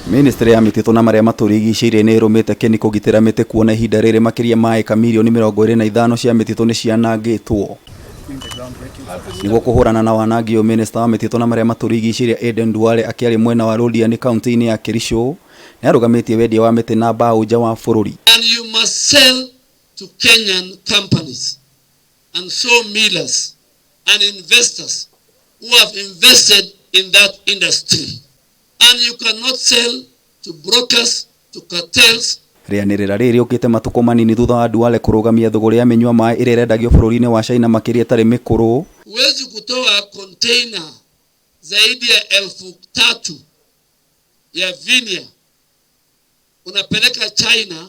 Ministry ya mĩtitũ na marĩa matũrigicĩirie nĩ ĩrũmĩte kĩni kũgitĩra mĩtĩ kuona ihinda rĩrĩ makĩria ma ĩka mirioni 25 cia mĩtitũ nĩ cianangĩtwo. Nĩguo kũhũrana na wanangi ũyũ, minista wa mĩtitũ na marĩa matũrigicĩirie Aden Duale akĩaria mwena wa Londiani kaunti-inĩ ya Kericho nĩ arũgamĩtie wendia wa mĩtĩ na mbaũ nja wa bũrũri. And you must sell to Kenyan companies and sawmillers and investors who have invested in that industry. And you cannot sell to brokers, to cartels. Rĩanĩrĩra rĩrĩ rĩũkĩte matukũ manini thutha wa Duale kũrũgamia thũgũrĩ ya mĩnyua maĩ ĩrĩa ĩrendagio bũrũri-inĩ wa China makĩria ĩtarĩ mĩkũrũ. Huwezi kutoa container zaidi ya 3,000 ya veneer unapeleka China,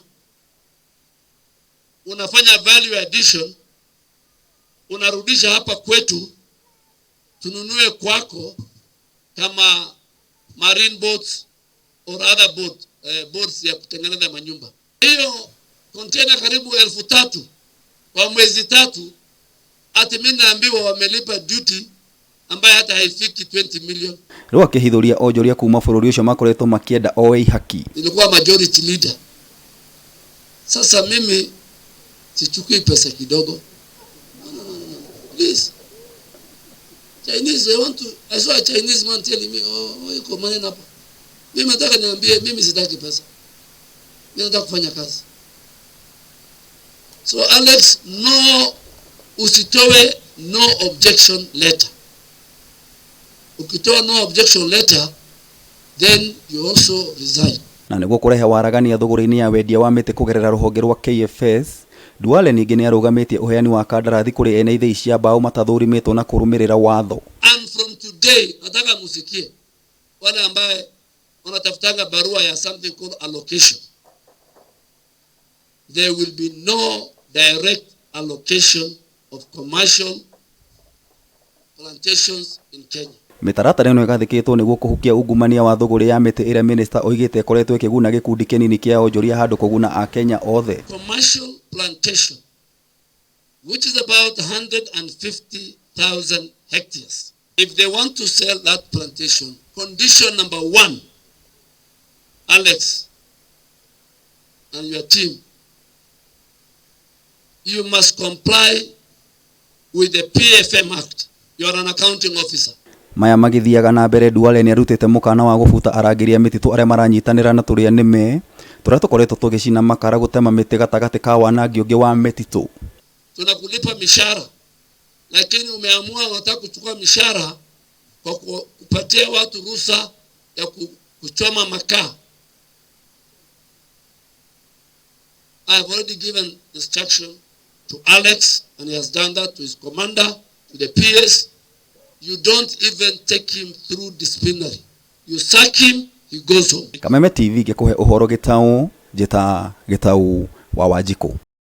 unafanya value addition, unarudisha hapa kwetu tununue kwako kama marine boats or other boats ya kutengeneza manyumba. Hiyo container karibu 3,000 kwa mwezi 3, ati mimi naambiwa wamelipa duty ambaye hata haifiki 20 million. Rĩu akĩhithũria onjoria kuma bũrũri ũcio makoretwo makĩenda oe ihaki. Nilikuwa majority leader. Sasa mimi sichukui pesa kidogo. No, no, no, no. Please. Chinese, they want to, I saw a Chinese man telling me, oh, oh, iko maneno hapa. Mimi nataka niambie, mimi sitaki pesa. Mimi nataka kufanya kazi. So Alex, no, usitoe no objection letter. Ukitoa no objection letter, then you also resign. Na nĩguo kũrehe waragania thũgũrĩ-inĩ ya wendia wa mĩtĩ kũgerera rũhonge rwa KFS, Duale ningĩ nĩ arũgamĩtie ũheani wa kandarathi kũrĩ ene ithĩi cia mbaũ matathũrimĩtwo na kũrũmĩrĩra watho. And from today, nataka musikie wale ambaye wanatafutanga barua ya something called allocation. There will be no direct allocation of commercial plantations in Kenya. Mĩtaratara ĩno ĩgathĩkĩtwo nĩguo kũhukia ungumania wa thũgũrĩ ya mĩtĩ ĩrĩa minista oigĩte ĩkoretwo ĩkĩguna gĩkundi kĩnini kĩa onjoria handũ kũguna akenya othe. Commercial plantation, which is about 150,000 hectares. If they want to sell that plantation, condition number 1, Alex and your team, you must comply with the PFM Act. You are an accounting officer. Maya magĩthiaga na mbere Duale nĩ arutĩte mũkana wa gũbuta arangĩri a mĩtitũ arĩa maranyitanĩra na tũrĩa nĩme tũrĩa tũkoretwo tũgĩcina makara gũtema mĩtĩ gatagatĩ ka wanangi ũngĩ wa mĩtitũ. Tunakulipa mishahara, lakini umeamua unataka kuchukua mishahara kwa kupatia watu ruhusa ya kuchoma makaa. I have already given instruction to Alex, and he has done that to his commander, to the PS. You don't even take him through disciplinary. You sack him, he goes home. Kameme TV gĩkũhe ũhoro gĩtaũ, njĩta gĩtaũ wa Wanjikũ.